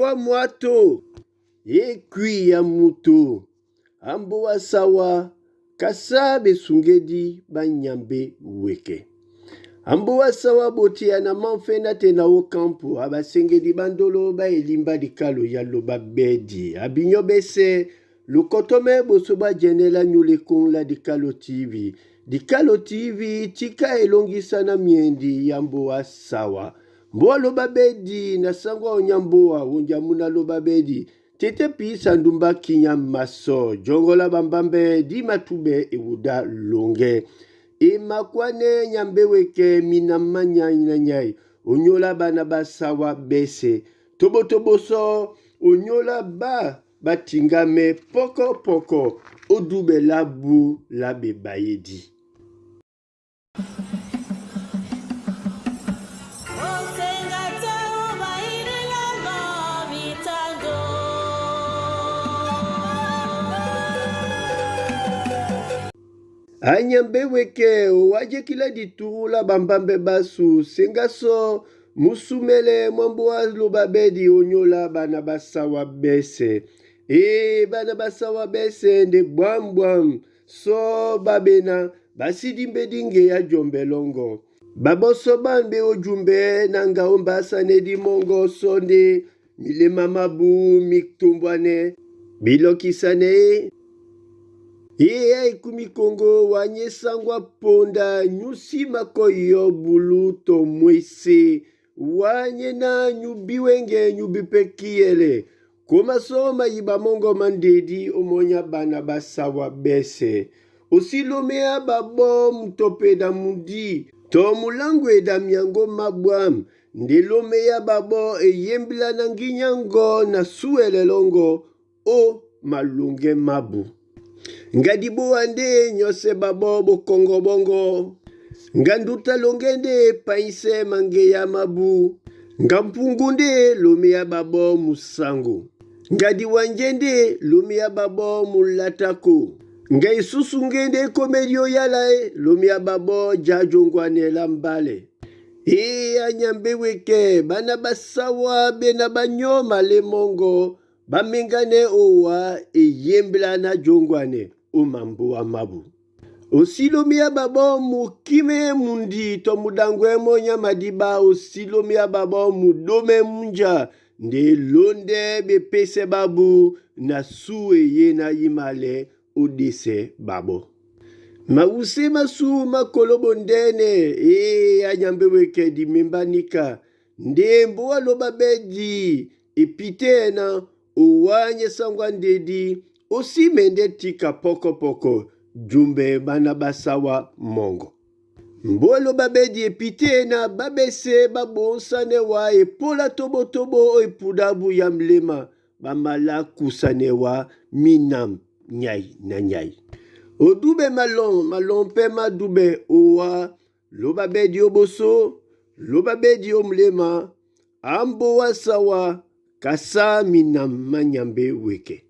Mboa mwato ekwi ya moto amboa sawa kasa besungedi ba Nyambe weke. Amboa sawa botia na manfe na te na okampo abasengedi bandolo ba elimba likalo ya loba bedi abinyo bese lokotome boso bajenela nyulekon la Dikalo TV. Dikalo TV tika elongisa na miendi ya mboa sawa. Mboa loba bedi na sangwa onyamboa wonjamuna loba bedi tete pisa ndumba kinya maso jongola bambambe di matube ewuda longe emakwane nyambeweke minama nyai na nyai onyola bana basawa bese tobotoboso onyola ba batingame poko poko odubela bu la bebayedi. Anyambe weke owajekila dituru la bambambe basu sengaso musumele mwambo wa lobabedi onyola bana basawa bese e bana basawa bese nde bwambwam so babena basidimbe ya jombelongo baboso bambe ojumbe na ngao mbasa di mongo sonde milema mabu mitumbwane bilokisane iya ekumi kongo wanyesangwa ponda nyusi makoyo bulu to mwese wanyena nyubiwenge nyubipekiyele komasoma yiba mongo mandedi omonya bana basawa bese osilomea babo mutopeda mudi to mulangu eda miango mabwam ndelomeya babo eyembila na nginyango na suelelongo o malunge mabu ngadiboa nde nyose babo bokongo bongo nganduta longe nde paise mangeya mabu ngampungu nde lomeya babo musango ngadi wanje nde lomeya babo mulatako ngai susu ngende ekomelio yala e lomeya babo jajongwanela mbale e anyambe weke bana basawa bena banyoma lemongo bamengane owa eyembela na jongwane omamboa mabu osilomia babo mukime mundi to mudangwe monya madiba osilomia babo mudome munja nde londe bepese babu na su eye na yimale odese babo mawuse masu makolo ndene e anyambe weke di membanika nde mboa loba bedi epite na owanye sangwa ndedi osimende tika pokopoko jumbe bana basawa mongo mbolo babedi epite na babese babonsane wa epola tobotobo epudabu ya mlema bamala kusanewa minam nyai na nyai odube malon malon mpe madube owa loba bedi oboso loba bedi omlema ambowa sawa kasa minam manyambe weke.